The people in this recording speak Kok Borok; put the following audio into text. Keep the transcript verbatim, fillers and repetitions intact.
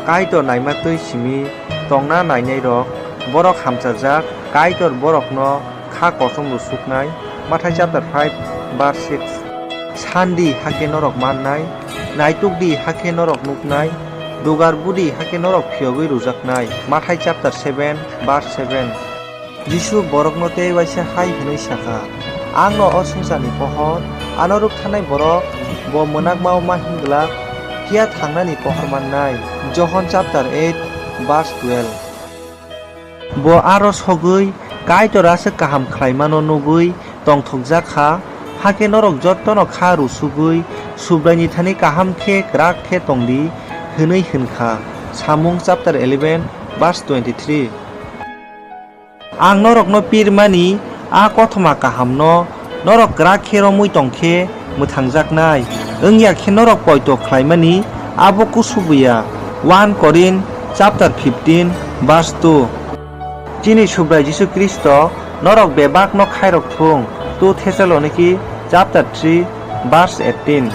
Kaitor naima twi simi tongna nainairok, borok hamchajak, Kaitor borokno kha kosom rwsuknai, Mathai chapter five verse six. Sandi hakhe norok mannai, naitukdi hakhe norok nuknai, dugar budi hakhe norok phiyogwi rwjaknai, Mathai chapter seven verse seven. Jisu borokno tei waisa hai hwnwi sa kha, "Ang'-no o swngcharni pohor, ano rwktharnai borok bo mwnakma-o ma himglak, phiya thangnani pohor mannai." Johon chapter eight verse twelve. Bo aro sogwi Kaitor aswk kaham khlaimano nugwi tongthokjak kha, hakhe norok jottono kha rwsugwi Subraini thani kaham khe kwrak khe tongdi, hwnwi hwn kha. Samung chapter eleven verse twenty-three. Ang norokno pirmani a kothoma kahamno norok kwrak khe romwi tong khe mwthangjaknai, wng ya khe norok poito khlaimani abo kusubu ya. One Korin chapter fifteen verse two. Chini Subrai Jisu Khristo norok bebakno khairok thung, two Thessaloniki chapter three verse eighteen.